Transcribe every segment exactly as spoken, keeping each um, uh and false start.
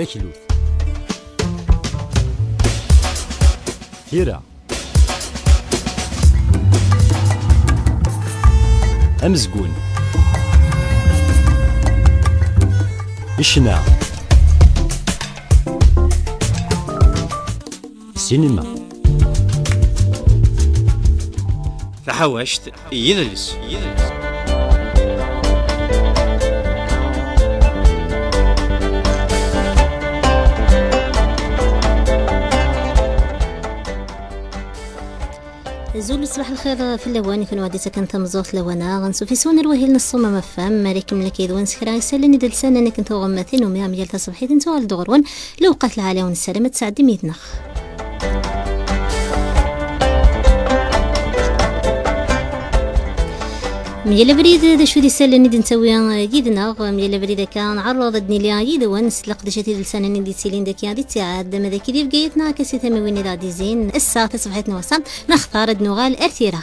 Aklut. Tira. Amezgun. Ccna. Sinima. Taḥawact, yidles. Azul, ṣṣbeḥ lxir fell-awen, i kunwi ɣ-d-ittaken tameẓẓuɣt lawan-a. Ansuf iswan ar wahil n Ṣṣumam F M, ara ikemmel akka yid-wen s kra isallen idelsanen akken tuɣem tinumi am yal taṣebḥit, nettuɣal-d ɣur-wen. Lewqat lɛali, ur nessaram ad tesɛeddim yid-neɣ. Myal abrid, d acu d isallen i d-nettawi yid-neɣ? Myal abrid akka, nɛerreḍ ad nili yid-wen s leqdicat idelsanen i d-yettilin daki di ttiɛad, ama daki di Bgayet neɣ akka si tamiwin i d aɣ-d-izin. Ass-a, taṣebḥit n wass-a, nextar ad nuɣal ar tira.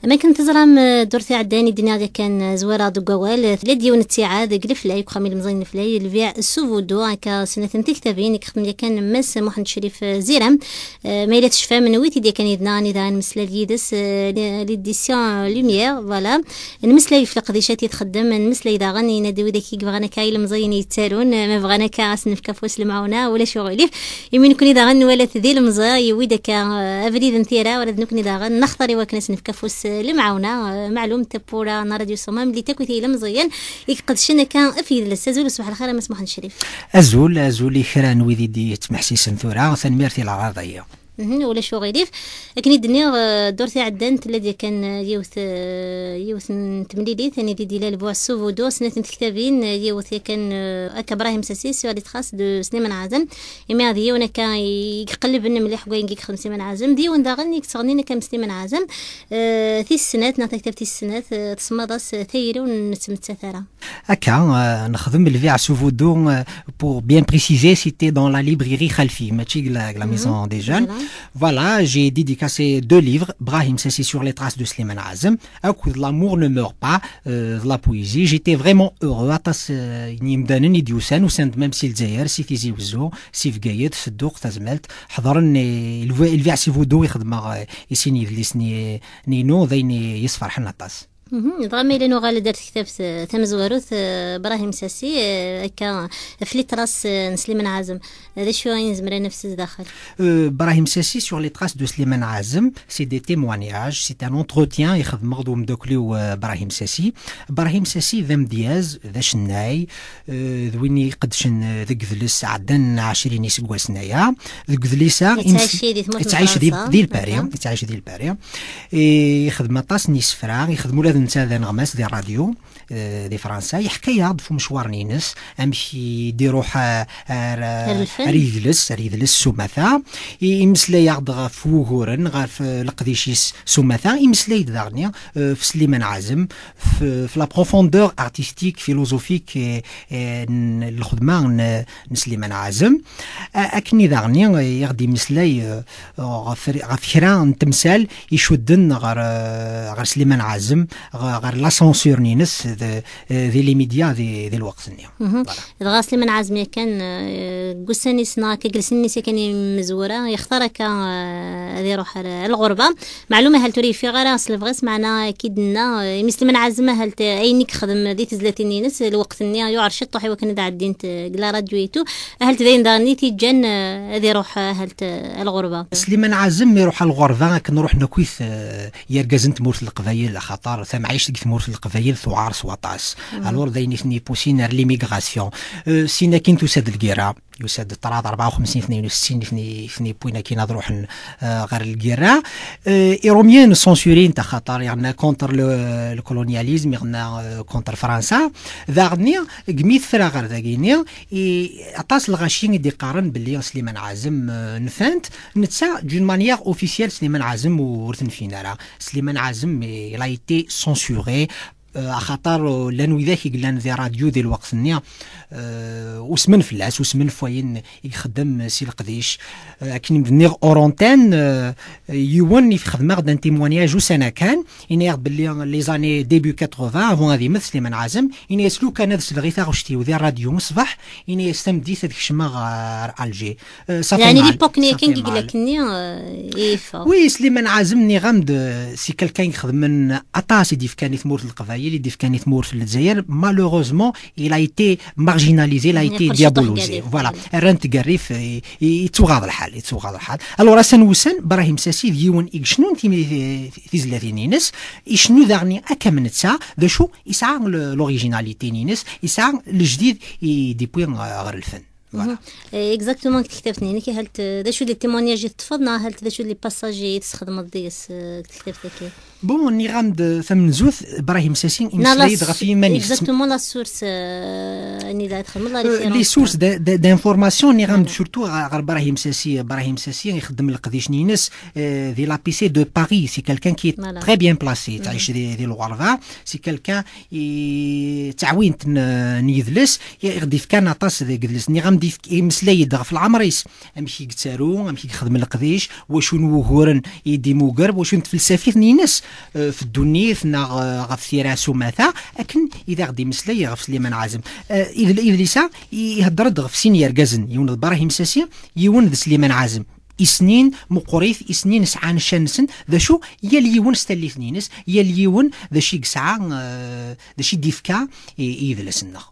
Am akken teẓram, eh, ddurt iɛeddan i d-nniɣ yakan, eh, zwareɣ deg wawal, eh, tella-d yiwen n ttiɛad deg Leflay, deg uxxam ilemẓi n Leflay, lbiɛ s uvudu, akka snat n tektabin i yexdem yakan Mass Muḥend Crif, eh, Ziram. Eh, ma yella tecfam, newwi-t-id yakan yid-neɣ, anida ad nemmeslay yid-s, eh, l-, l'édition Lumière, voilà. Nemmeslay ɣef leqdicat i txeddem, nemmeslay daɣen yenna-d i widak i yebɣan akka ilemẓiyen yettarun, eh, ma bɣan akka ad s-nefk afus lemɛawna, ulac uɣilif. Imi nekni daɣen nwala-t d ilemẓi, yewwi-d akka, eh, abrid n tira, wala d nekni daɣen nextar i wakken ad s-nefk afus, eh, lemɛawna, eh, meɛlum tawwura n Radio Ṣṣumam, lli takk i ilemẓiyen i iqedcen akka ɣef yidles. Azul, ṣṣbeḥ lxir a Mass Muḥend Crif. Azul, azul i kra n wid i d-yettmeḥsisen tura, tanemmirt i leɛraḍ-agi. Mhm, ulac uɣilif. Akken i d-nniɣ, eh, ddurt iɛeddan tella-d yakan, eh, yiwet, eh, yiwet n temlilit, anida i d-yella lbuɛ s uvudu, snat n tektabin, eh, yiwet yakan, eh, akka Brahim Sassi, sur les traces de Slimane Azem. Imi d yiwen akka i iqellben mliḥ deg wayen i yexdem Slimane Azem, d yiwen daɣen i yettɣennin akka am Slimane Azem. Eh, tis snat, neɣ taktabt tis snat, eh, tsemmaḍ-as, eh, Tayri ur nettmettat ara. Akka, euh, nexdem lbiɛ s uvudu, euh, pour bien préciser, c'était dans la librairie Khalfi, mačči deg la, deg la maison des jeunes. Voilà. Voilà, j'ai dédicacé deux livres, Brahim Sassi sur les traces de Slimane Azem, akked L'amour ne meurt pas, euh, de la poésie. J'étais vraiment heureux, aṭas, euh, n yimdanen i d-yusan, usan-d même si Lezzayer, si Tizi Wezzu, si Bgayet, Sedduq, Tazmalt, ḥeḍren, eh, lbi-, lbiɛ s uvudu i xedmeɣ, eh, i sin yedlisen-i-, inu, d ayen i, i yesferḥen aṭas. Mhm. Dɣa ma yella nuɣal-d ar tektabt, eh, tamezwarut, eh, Brahim Sassi, eh, akka, ɣef les traces, eh, n Slimane Azem, eh, d acu ay nezmer ad naf s zdaxel? Euh, Brahim Sassi sur les traces de Slimane Azem, c'est des témoignages, c'est un entretien i xedmeɣ d umeddakel-iw, euh, Brahim Sassi. Brahim Sassi d amedyaz, d acennay, euh, d win i iqeddcen, euh, deg yidles ɛeddan ɛecrin iseggasen aya. Deg yidles-a, yettɛic imes-, di tmurt n yettɛic di, Fransa. Di Lpari, yettɛic di Lpari. Ixdem aṭas n yisefra, ixdem ula d netta d aneɣmas di ṛṛadyu, eh, di Fransa. Yeḥka-yaɣ-d ɣef umecwar-ines, amek i d-iruḥ, eh, ar, ar yidles, ar yidles s umata. I, imeslay-aɣ-d ɣef wuguren, ɣef, eh, leqdic-is s umata. Imeslay-d daɣen, eh, ɣef Sliman Ɛazem, ɣef, ɣef la profondeur artistique, philosophique, eh, eh, n lxedma n, n Sliman Ɛazem. A-, akken i daɣen i, i ɣ-d-imeslay, eh, ɣef, ɣef kra n temsal icudden ɣer, eh, ɣer Sliman Ɛazem, ɣer, ɣer la censure-ines d, eh, di les médias di, di lweqt-nni. Mhm. Voilà. Dɣa Sliman Ɛazem yakan, eh, deg ussan-is neɣ akka deg lsin-is yakan imezwura, yextar akka, eh, ad iruḥ ar, ar lɣerba. Meɛlum ahat ur yeffiɣ ara s lebɣi-s, meɛna akka i d-nenna, eh, imi Sliman Ɛazem ahat, eh, ayen i yexdem di tezlatin-ines, lweqt-nni yuɛer ciṭṭuḥ i wakken ad ɛeddint, eh, deg la radio et tout. Ahat d ayen daɣen i t-yeǧǧan, eh, ad iruḥ, eh, ahat, eh, ar lɣerba. Sliman Ɛazem iruḥ ar lɣerba akken ruḥen akkit, eh, yergazen n tmurt n Leqbayel, axaṭer tamɛict deg tmurt n Leqbayel tuɛer s waṭas. Mhm. Alors d ayen i ten-ipusin ar l'immigration. Eh, sin akin tusa-d lgirra. Yusa-d ṭṭrad rebɛa u xemsin, tnayen u settin, i ten-i-, i ten-iwwin akin ad ruḥen, eh, ɣer lgirra. Eh, Iṛumyen censurent axaṭer iɣenna contre le, le colonialisme, iɣenna, eh, contre Fransa. Daɣenni, deg mi tefra ɣer dagini, i, aṭas lɣaci i d-iqqaren belli Sliman Ɛazem, eh, nfan-t, netta, d'une manière officielle, Sliman Ɛazem ur t-nfin ara. Sliman Ɛazem, il a été censuré Euh, axaṭer, euh, llan widak i yellan di rradyu di lweqt-nni, euh, usmen fell-as, usmen f wayen i ixeddem si leqdic. Euh, akken i m-d-nniɣ hors antenne, euh, yiwen i t-xedmeɣ-d un témoignage ussan-a kan, yenna-yaɣ-d belli les années début quatre-vingts, avant ad immet Sliman Ɛazem, yenna-yas lukan ad sleɣ i taɣect-iw di rradyu ṣṣbeḥ, yenna-yas tameddit ad kecmeɣ ɣer Alger. Euh, ça fait يعني mal, l'époque-nni ça kan fait mal. Deg lak-nni, euh, i yeffeɣ. Oui, Sliman Ɛazem, nniɣ-am-d, euh, si quelqu'un i ixedmen aṭas i d-yefkan i tmurt n Leqbayel, i d-yefkan i tmurt n Lezzayer. Malheureusement, il a été marginalisé, il a été diabolisé. Voilà. Rran-t deg rrif, i, i, yettuɣaḍ lḥal, yettuɣaḍ lḥal. Alors, ass-a n wussan, Brahim Sassi d yiwen i yecnun timi-, tizlatin-ines, icennu daɣen akka am netta, d acu, yesɛa l-, l'originalité-ines, yesɛa lejdid i d-yewwi, euh, ɣer lfen. Voilà. Mhm. Eh, exactement, deg tektabt-nni, nekk, hal t-, d acu d les témoignages i teṭṭfeḍ, neɣ hal t-, d acu d les passages i tesxedmeḍ deg-s, eh, deg tektabt-agi? Bon, nniɣ-am-d tamenzut, Brahim Sassi, neɣ la imeslay-d s-, ɣef yiman-is. Exactement, la source, eh, anida txedmeḍ la référence. Euh, les sources de, de, d'information, nniɣ-am-d surtout ɣer, ɣer Brahim Sassi. Brahim Sassi ixeddem leqdic-ines, eh, di l'A P C de Paris. C'est quelqu'un qui est très bien placé. Voilà. Mhm. Tɛic di, di lɣerba. C'est quelqu'un i ttɛawint n, n yidles, i ɣ-d-ifkan aṭas deg yidles. Nniɣ-am-d ifk-, imeslay-d ɣef leɛmer-is, amek i yettaru, amek i yexdem leqdic, wacu n wuguren i d-imuger, wacu n tfelsafit-ines, eh, f ddunit neɣ, eh, ɣef tira s umata, akken i d aɣ-d-imeslay ɣef Sliman Ɛazem. Eh, idl-, idlis-a i-, ihedder-d ɣef sin yergazen, yiwen d Brahim Sassi, yiwen d Sliman Ɛazem. Isnin meqqrit, isnin sɛan ccan-nsen, d acu, yal yiwen s tallit-ines, yal yiwen d acu i yesɛa, eh, d acu i d-ifka i, i yidles-nneɣ.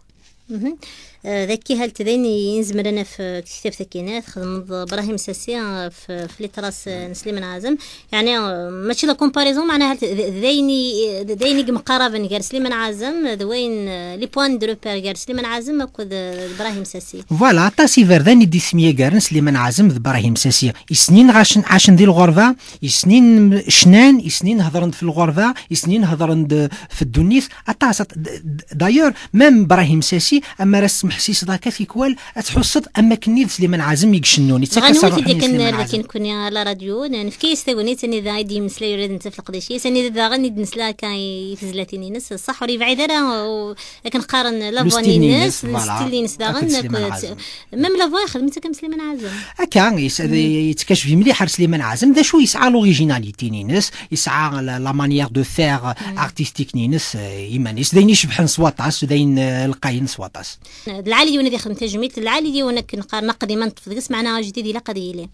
Mhm. Eh, daki hal t-, d ayen i nezmer ad naf, eh, deg tektabt-agi-nni, txedmeḍ Brahim Sassi, eh, f, f les traces, eh, n Sliman Ɛazem. Yeɛni, eh, mačči la comparaison, meɛna hal t-, d, d ayen i, d ayen i yemqaraben gar Sliman Ɛazem, d wayen, eh, les points de repère gar Sliman Ɛazem akked, eh, d Brahim Sassi. Voilà, aṭas iberdan i d-ismyagaren Sliman Ɛazem d Brahim Sassi. Isnin ɣacen, ɛacen di lɣerba, isnin cnan, isnin hedren-d f lɣerba, isnin hedren-d f ddunit, aṭas, at-, d-, d-, d'ailleurs, même Brahim Sassi, amar as-tesmeḥsiseḍ akka tikwal, ad tḥusseḍ am akken d Sliman Ɛazem i icennun, yettak-as ṛṛuḥ-nni i Sliman Ɛazem. Nekkni, à la radio, n-, nefka-yas tagnit, anida i d-yemmeslay ula d netta f leqdic-is, anida daɣen i d-nesla akka i tezlatin-ines, ṣṣeḥ ur yebɛid ara, u-, akken qqaren la voix-ines, le style-ines, voilà, le style-ines daɣen, akked Sliman Ɛazem. Même la voix ixdem-itt akka am Sliman Ɛazem. Akka, yes, mm, yettkacef mliḥ ar Sliman Ɛazem. D acu yesɛa l'originalité-ines, yesɛa la, la manière de faire, mm, artistique-ines, eh, iman-is. D ayen icebḥen s waṭas, d ayen, eh, lqayen s waṭas. D lɛali yiwen ad ixdem tajmilt, d lɛali yiwen akken qqaren aqdim ad neṭṭef deg-s, meɛna ajdid ilaq ad yili.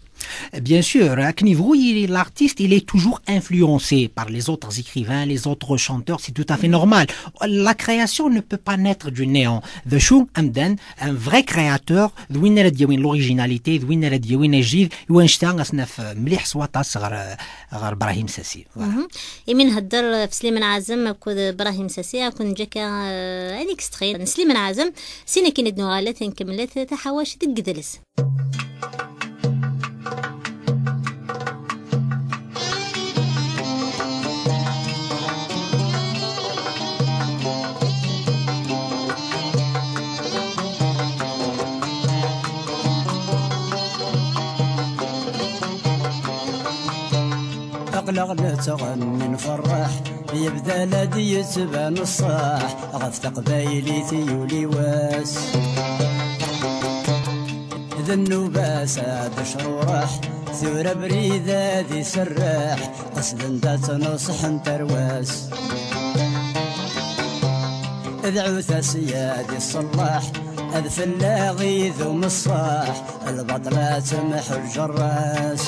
Bien sûr, akken yebɣu yili l'artiste, il est toujours influencé par les autres écrivains, les autres chanteurs, c'est tout à fait normal. La création ne peut pas naître du néant. D acu, amdan, un vrai créateur, d win ara d-yawin l'originalité, d win ara d-yawin ajdid, i wanect-a ad t-naf, eh, mliḥ s waṭas ɣer, ɣer Brahim Sassi. Voilà. Mhm. Imi nhedder f Sliman Ɛazem akked Brahim Sassi, ad ken-neǧǧ akka, eh, un extrait n Sliman Ɛazem, sin akin ad nuɣal ad t-nkemmlet taḥawact deg yidles. Aql-aɣ nettɣenni nferreḥ, yebda la d-yettban ṣṣeḥ, ɣef teqbaylit yuli wass. D nnuba-s ad d-tecrureḥ, tura abrid ad iserreḥ, qesden-d ad tenṣeḥ n tarwa-s. Dɛut-as ad iṣelleḥ, ad fell-aɣ idum ṣṣeḥ, lbaṭel ad temḥu lǧerra-s.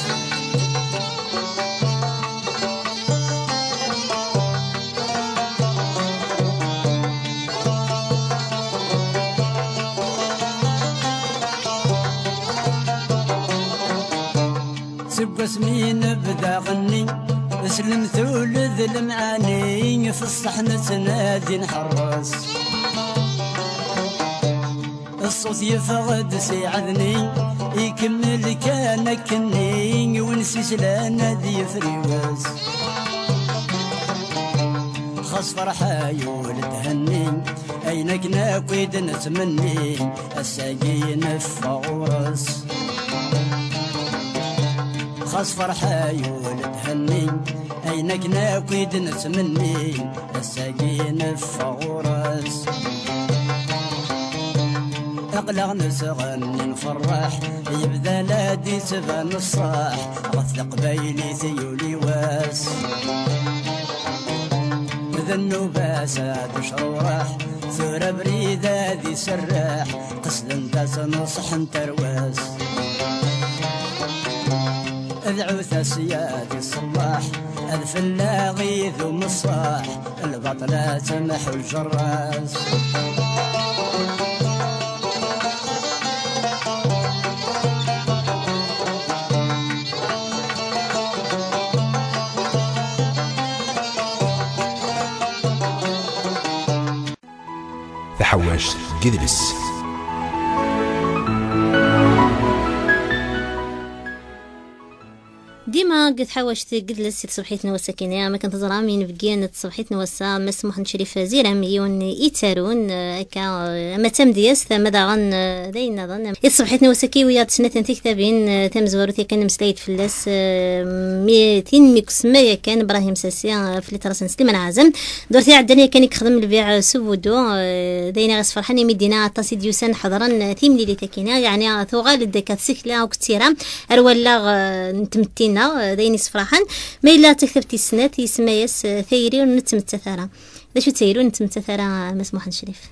Seg wasmi nebda ɣenni, slemt ul d lemɛani, f ṣṣeḥ nettnadi nḥeṛṛes. Ṣṣut yeffeɣ-d si ɛedni, ikemmel kan akkenni, win s-islan ad yefriwes. Xas ferḥ ay ul thenni, ayen akken akk i d-nettmenni, ass-agi neffeɣ ɣur-s. Xas ferḥ ay ul thenni, Ayen akken akk i d-nettmenni, ass-agi neffeɣ ɣur-s. Aql-aɣ nettɣenni nferreḥ, yebda la d-yettban ṣṣeḥ, ɣef teqbaylit yuli wass. D nnuba-s ad ucrureḥ, tura abrid ad iserreḥ, qesdent-as nuṣeḥ n tarwa-s. Dɛut-as ya d iṣellaḥ, ad fell-aɣ idum ṣṣeḥ, lbaṭel ad temḥu lǧerras. Taḥawact n yidles. Dima deg tḥawact n yidles i tṣebḥit n wass-akini, am akken teẓram, inebgi n tṣebḥit n wass-a, Mass Muḥend Crif Ziram, yiwen ittarun, eh, akka, eh, ama d tamedyazt, ama daɣen, eh, d ayen nniḍen. I tṣebḥit n wass-agi, wiyaḍ snat n tektabin, eh, tamezwarut yakan nemmeslay-d fell-as, eh, mi, tin mi yusemma yakan Brahim Sassi, eh, f litras n Sliman Ɛazem. Ddurt iɛeddan yakan i yexdem lbiɛ s ubudu, eh, d ayen i ɣ-isferḥen imi d-yenna aṭas i d-yusan ḥeḍren, eh, timlilit-akini, yeɛni, eh, tuɣal-d akka tsekla akked tira ar wallaɣ, eh, n tmetti-nneɣ, eh, d ayen isefraḥen. Ma yella d taktabt tis snat, isemma-yas, eh, Tayri ur nettmettat ara. D acu d tayri ur nettmettat ara, a Mass Muḥend Crif?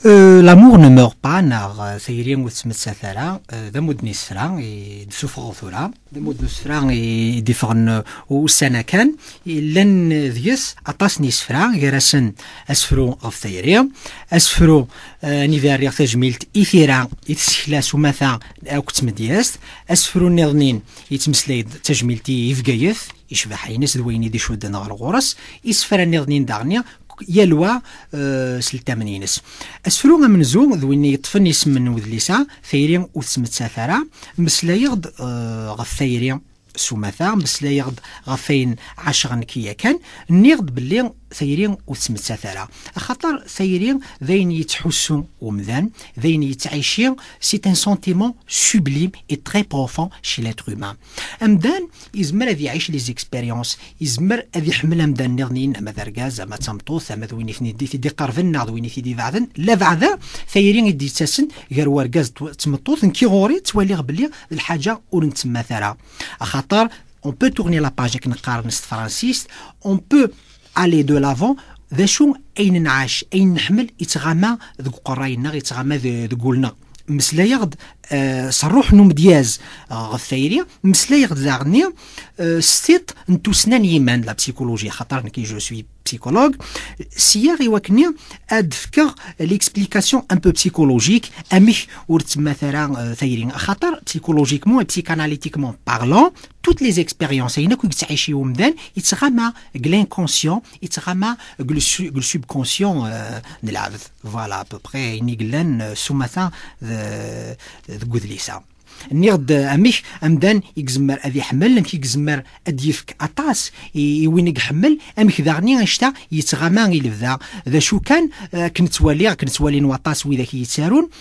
Euh, l'amour ne meurt pas, neɣ, euh, tayri ur tettmettat ara, euh, d ammud n yisefra i d-sufɣeɣ tura. D ammud n usefra i d-iffɣen, uh, ussan-a kan. Llan, uh, deg-s aṭas n yisefra, gar-asen asefru ɣef tayri, asefru, uh, anida rriɣ tajmilt i tira, i tsekla s umata akked tmedyazt, asefru nniḍen yettmeslay-d tajmilt i, i Bgayet, i ccbaḥa-ines d wayen i d-icudden ɣer ɣur-s, isefra nniḍen daɣen yal wa, eh, s lettam-nnes. Asefru amenzu d win yeṭṭfen isem n udlis-a, Tayri ur tettmettat ara, mmeslayeɣ-d, eh, ɣef tayri s umata, mmeslayeɣ-d ɣef wayen ɛaceɣ nekk yakan, nniɣ-d belli tayri ur tettmettat ara. Axaṭer tayri d ayen yettḥussu umdan, d ayen yettɛici, c'est un sentiment sublime et très profond chez l'être humain. Amdan yezmer ad iɛic les expériences, yezmer ad iḥemmel amdan nniḍen, ama d argaz, ama d tameṭṭut, ama d win i ten-id-, i t-id-iqerben neɣ d win i t-id-ibeɛden. Labeɛda, tayri i d-yettasen gar urgaz d tw-, d tmeṭṭut, nekk ɣur-i ttwaliɣ belli d lḥaǧa ur nettemmat ara. Axaṭer, on peut tourner la page akken qqaren s tefransist, on peut aller de l'avant, d acu ayen nɛac, ayen neḥmel, yettɣama deg uqerray-nneɣ, yettɣama de-, deg wul-nneɣ. Mmeslayeɣ-d, eh, s ṛṛuḥ n umedyaz, eh, ɣef tayri, mmeslayeɣ-d daɣen, eh, s tiṭ n tussna n yiman, la psychologie, axaṭer nekk, je suis psychologue, sya i wakken ad d-fkeɣ l'explication un peu psychologique, amek ur tettemmat ara, eh, tayri. Axaṭer, psychologiquement et psychanalytiquement parlant, toutes les expériences, ayen akk i yettɛici umdan, yettɣama deg l'inconscient, yettɣama deg le su-, deg le subconscient, euh, n lɛebd. Voilà, à peu près, ayen i yellan, euh, s umata de, deg udlis-a. Nniɣ-d, euh, amek amdan i yezmer ad iḥemmel, amek i yezmer ad d-yefk aṭas i, i win i iḥemmel, amek daɣen i annect-a yettɣama i lebda. D acu kan, euh, akken ttwaliɣ, akken ttwalin waṭas widak i yettarun,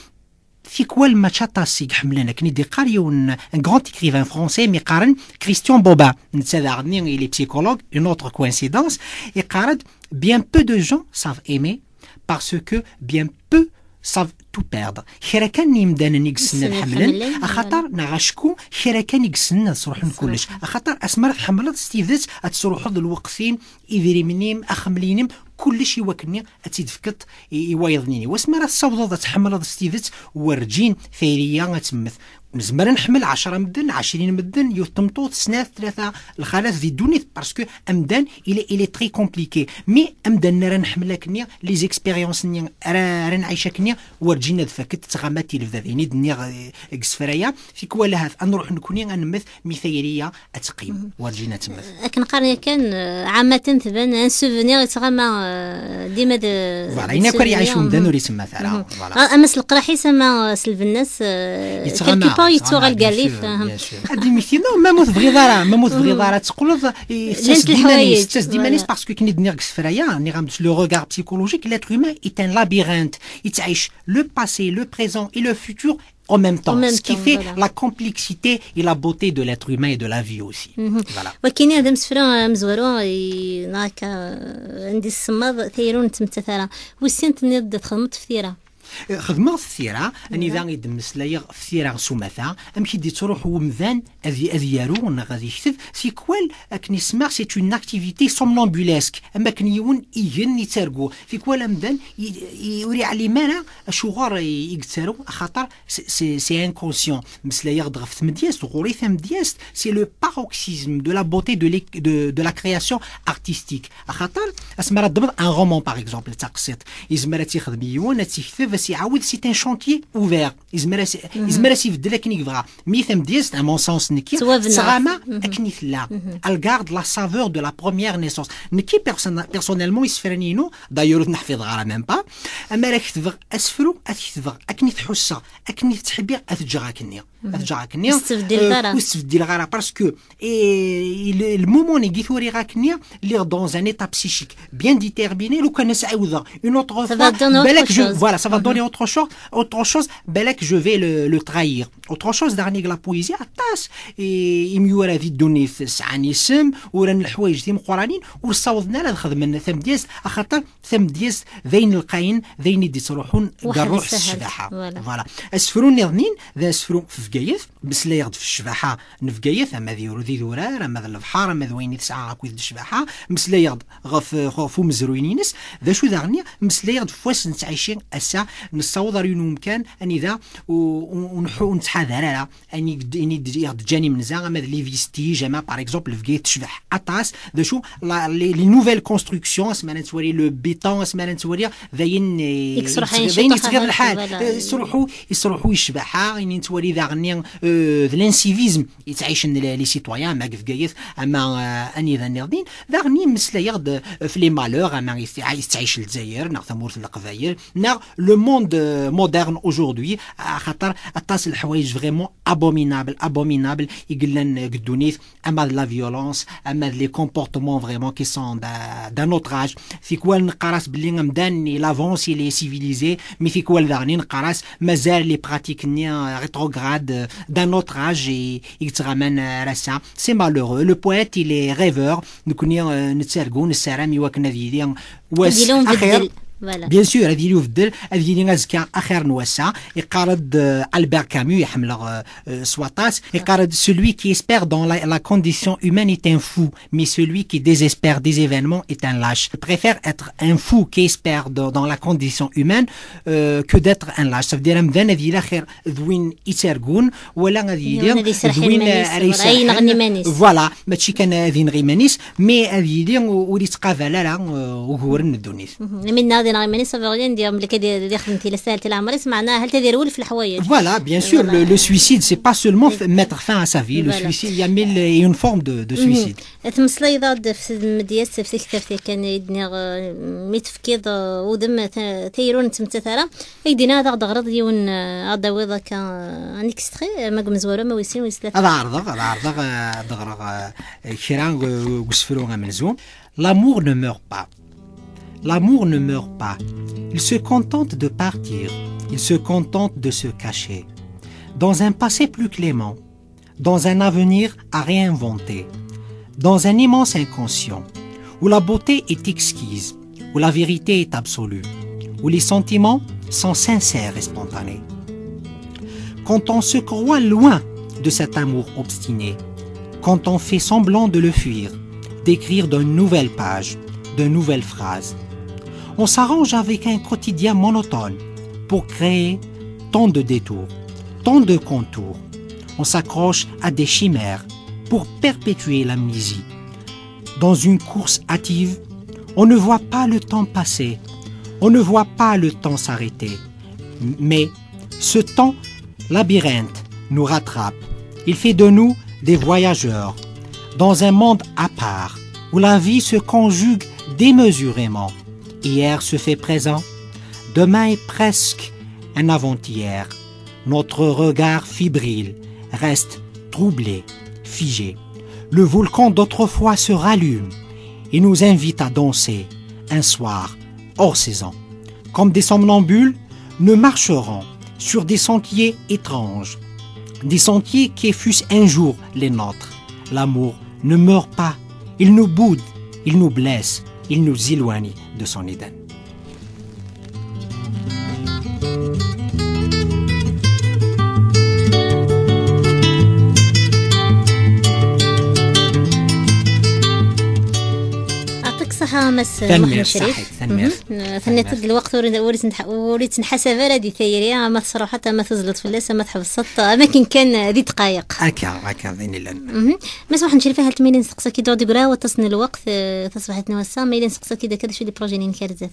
tikwal mačči aṭas i iḥemmlen, akken i d-iqqar yiwen, un grand écrivain français, mi qqaren Christian Bobin. Netta daɣen, il est psychologue, une autre coïncidence, iqqar-d, bien peu de gens savent aimer parce que bien peu savent tout perdre. Kra kan n yimdanen i yessnen ad ḥemmlen, axaṭer, neɣ acku kra kan i yessnen ad sruḥen kullec. Axaṭer asmi ara tḥemmleḍ s tidet, ad tesruḥeḍ lweqt-im, idrimen-im, axemmel-inem, kullec i wakken ad tt-id-tefkeḍ i, i wayeḍ-nni. Wasmi ara tessawḍeḍ ad tḥemmleḍ s tidet, werǧin tayri-a ad temmet. Nezmer ad nḥemmel ɛecra medden, ɛecrin medden, yiwet tmeṭṭut, snat, tlata, lxalat di ddunit, parce que amdan, il est, il est très compliqué. Mais amdan ara nḥemmel akkenni, les expériences-nni ara, ara nɛic akkenni, werǧin ad fakent, ttɣamant i lebda. D ayen i d-nniɣ, eh, deg isefra-ya, tikwal ahat ad nruḥ nekkni ad nemmet, mi tayri-a ad teqqim, werǧin ad temmet. Akken qqaren yakan, eh, ɛammaten tban un souvenir yettɣama, eh, dima d, voilà, d ayen akk ara souvenir, iɛic umdan ur yettemmat ara. Voilà. Ah, ama s leqraḥ-is, ama, eh, s lbenna-s, eh, yettɣama, quelque part, yettɣama, yettuɣal deg rrif, bien sûr. Ad d-immekti, non, même ur tebɣiḍ ara, même ur tebɣiḍ ara ad teqqleḍ, i, tettas-d iman-is, tettas-d iman-is, voilà. Parce que akken i d-nniɣ deg isefra-ya, nniɣ-am-d le regard psychologique, l'être humain est un labyrinthe. Yettɛic le passé, le présent et le futur En même temps, en même ce qui temps, fait voilà. La complexité et la beauté de l'être humain et de la vie aussi. Mm -hmm. Voilà. Wakini ad amsefra amezwaru, neɣ akka andi tsemmaḍ tayru n tmettat ara. Wis sin tenniḍ-d txedmeḍ f tira. Xedmeɣ f tira, anida i d-mmeslayeɣ f tira s umata, amek i d-yettruḥu umdan ad yaru neɣ ad yekteb, tikwal akken isma c'est une activité somnambulesque, am akken yiwen igen yettargu, tikwal amdan ur yeɛlim ara acuɣer i yettaru, axaṭer c'est inconscient. Meslayeɣ-d ɣef tmedyazt, ɣur-i tamedyazt c'est le paroxysme de la beauté de la création artistique. Axaṭer asmi ara ddmeḍ un roman par exemple, d taqsiṭ, yezmer ad tt-ixdem yiwen, ad tt-ikteb, ad tt-iɛawed, c'est un chantier ouvert. Yezmer ad s-ibeddel akken i yebɣa. Mi tamedyazt, à mon sens nekki, tettɣama akken i tella. Elle garde la saveur de la première naissance. Nekki personnellement, isefran-inu, d'ailleurs ur ten-ḥfiḍeɣ ara même pas, amar ad ketbeɣ asefru, ad t-ketbeɣ akken i t-ḥusseɣ, akken i t-ttḥibbiɣ, ad t-ǧǧeɣ akkenni. Ad ǧǧeɣ akkenni. Ur s-ttbeddileɣ ara. Ur s-ttbeddileɣ ara, parce que et le moment-nni i t-uriɣ akkenni, lliɣ dans un état psychique bien déterminé. Lukan ad s-ɛiwdeɣ une autre fois, balak je, voilà, ça va donner autre chose, autre chose, balak je vais le, le trahir. Autre chose daɣen i la poésie, aṭas imyura di ddunit sɛan isem, uran leḥwayeǧ timeqqranin, ur ssawḍen ara ad xedmen tamedyazt, axaṭer tamedyazt d ayen lqayen, d ayen i d-ittruḥun deg ṛṛuḥ s ccbaḥa. Voilà. Asefru nniḍen d asefru f Bgayet, meslayeɣ-d f ccbaḥa n Bgayet, ama d idurar, ama d lebḥer, ama d wayen i tesɛa akked ccbaḥa, meslayeɣ-d ɣef, ɣef umezruy-ines, d acu daɣen, meslayeɣ-d f wass nettɛici ass-a, nessaweḍ ar yiwen umkan anida ur nettḥadar ara, ayen i d-ǧǧan imenza, ama d les vestiges, ama par exemple Bgayet tecbeḥ aṭas, d acu, les nouvelles constructions, asmi ara nettwali le béton, asmi ara nettwali d ayen yettɣiḍ lḥal, yesruḥu ccbaḥa, ayen i nettwali daɣen d l'incivisme yettɛicen les citoyens, ama deg Bgayet, ama anida nniḍen, daɣen meslayeɣ-d f les malheurs, ama yettɛic Lezzayer, neɣ tamurt n Leqbayel, neɣ le monde moderne aujourd'hui, axaṭer aṭas n leḥwayeǧ vraiment abominable, abominable i yellan deg ddunit, ama d la violence, ama d les comportements vraiment qui sont d'un autre âge. Tikwal neqqar-as belli amdan il avance, il est civilisé, mais tikwal daɣen neqqar-as mazal les pratiques-nni rétrogrades d'un autre âge i yettɣaman ar ass-a. C'est malheureux. Le poète il est rêveur. Nekkni nettargu, nessaram i wakken ad yili wass axir. Bien sûr, ad yili ubeddel, ad yili azekka axir n wass-a. Yeqqar-d Albert Camus, iḥemmleɣ s waṭas, yeqqar-d: celui qui espère dans la condition humaine est un fou, mais celui qui désespère des événements est un lâche. Je préfère être un fou qui espère dans la condition humaine que d'être un lâche. Ça veut dire amdan ad yili axir d win yettargun, wala ad yili d win ara iserḥen iman-is. Voilà, mačči kan ad ineɣ iman-is, mais ad yili ur yettqabal ara uguren n ddunit. Imi nenna ad ineɣ iman-is, ça veut rien dire belli ad ixdem tillas ar leɛmer-is, meɛna ahat ad irwel f leḥwayeǧ. Voilà, bien sûr, le suicide c'est pas seulement mettre fin à sa vie. Le suicide, il y a mille et une formes de suicide. Tmeslayeḍ-aɣ-d f tmedyazt, f tektabt yakan i d-nniɣ, mi tefkiḍ udem tayru n tmettat ara, ad k-d-iniɣ ad aɣ-d-teɣreḍ yiwen, ad aɣ-d-tawiḍ akka un extrait, ma deg umezwaru, ma wis sin, wis tlata. Ad ɛerḍeɣ, ad ɛerḍeɣ ad d-ɣreɣ kra deg usefru amenzu. L'amour ne meurt pas. L'amour ne meurt pas. Il se contente de partir. Il se contente de se cacher. Dans un passé plus clément, dans un avenir à réinventer, dans un immense inconscient, où la beauté est exquise, où la vérité est absolue, où les sentiments sont sincères et spontanés. Quand on se croit loin de cet amour obstiné, quand on fait semblant de le fuir, d'écrire d'une nouvelle page, de nouvelles phrases, on s'arrange avec un quotidien monotone pour créer tant de détours, tant de contours. On s'accroche à des chimères pour perpétuer l'amnésie. Dans une course hâtive, on ne voit pas le temps passer, on ne voit pas le temps s'arrêter. Mais ce temps labyrinthe nous rattrape. Il fait de nous des voyageurs dans un monde à part où la vie se conjugue démesurément. Hier se fait présent, demain est presque un avant-hier. Notre regard fébrile reste troublé, figé. Le volcan d'autrefois se rallume et nous invite à danser un soir hors saison. Comme des somnambules, nous marcherons Sur des sentiers étranges, des sentiers qui fussent un jour les nôtres. L'amour ne meurt pas, il nous boude, il nous blesse, il nous éloigne de son Éden. يعطيك الصحة مس محمد شريف. Tenniḍ-d lweqt ur yettneḥsab ara di tayri, ama tesruḥeḍ, ama tezleḍ fell-as, ama tḥebseḍ, ama akken kan di ddqayeq. Akka, akka, d ayen yellan. Mass Muḥend Crif, hal tmili nesteqsa-k-id ur d-yeggri waṭas n lweqt, taṣebḥit n wass-a, ma yella nesteqsa-k-id akka d acu d les projets-nni-inek ar zdat?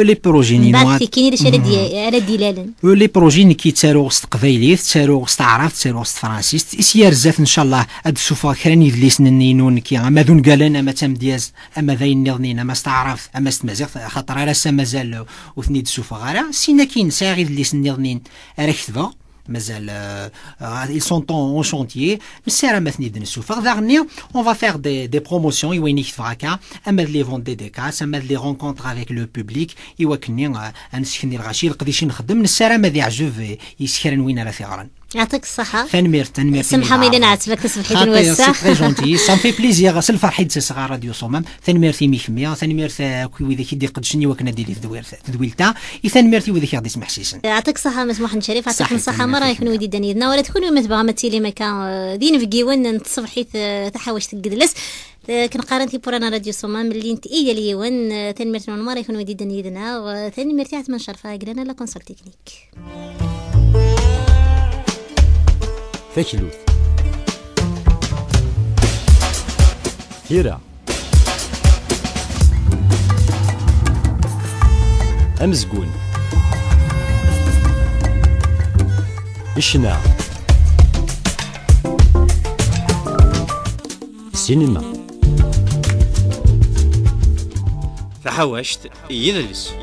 Les projets-nni. Mbeɛd tikkin d acu ara d-ilalen? Les projets-nni, nekki ttaruɣ s teqbaylit, ttaruɣ s taɛrabt, ttaruɣ s tefransist. Is yar zdat, ncallah, ad d-ssufɣeɣ kra n yidlisen-nni inu nekki, ama d ungalen, ama d tamedyazt, ama d ayen nniḍen, ama s taɛrabt, ama s tmaziɣt, axaṭer ar ass-a mazal ur ten-id-ssufɣeɣ ara. Sin akkin, sɛiɣ idlisen nniḍen ara ketbeɣ. Mazal, ils sont en chantier. Nessaram ad ten-id-nessufeɣ. Daɣenni, on va faire des promotions i wayen i ketbeɣ akka, ama d les ventes dédicaces, ama d les rencontres avec le public, i wakken-nni ad nessekni lɣaci, leqdic i nxeddem. Nessaram ad iɛjeb i s kra n win ara t-iɣren. Yeɛṭik ṣṣeḥḥa. Tanemmirt, tanemmirt. Semḥ-aɣ ma yella nɛetteb-ak taṣebḥit n wass-a. C'est très gentil, ça me fait plaisir. S lferḥ i d-ttaseɣ ɣer Radio Ṣumam. Tanemmirt imi kemmi, tanemmirt akk i widak i d-iqeddcen i wakken ad d-tili tedwilt-a, i tanemmirt i widak i ɣ-d-ismeḥsisen. Yeɛṭik ṣṣeḥḥa Mass Muḥend Crif, yeɛṭikum ṣṣeḥḥa merra i kenwi i d-yeddan yid-neɣ, ula d kenwi ma tebɣam ad tilim akka d inebgiwen n tṣebḥit taḥawact deg yidles. Akken qqaren tiwwura n Radio Ṣumam, llint i yal yiwen. Tanemmirt-nwen merra i kenwi i d-yeddan yid-neɣ. Tanemmirt i Ɛetman Cerfa, Glana la console technique. Taklut. Tira. Amezgun. Ccna. Ssinima. Taḥawact, yidles.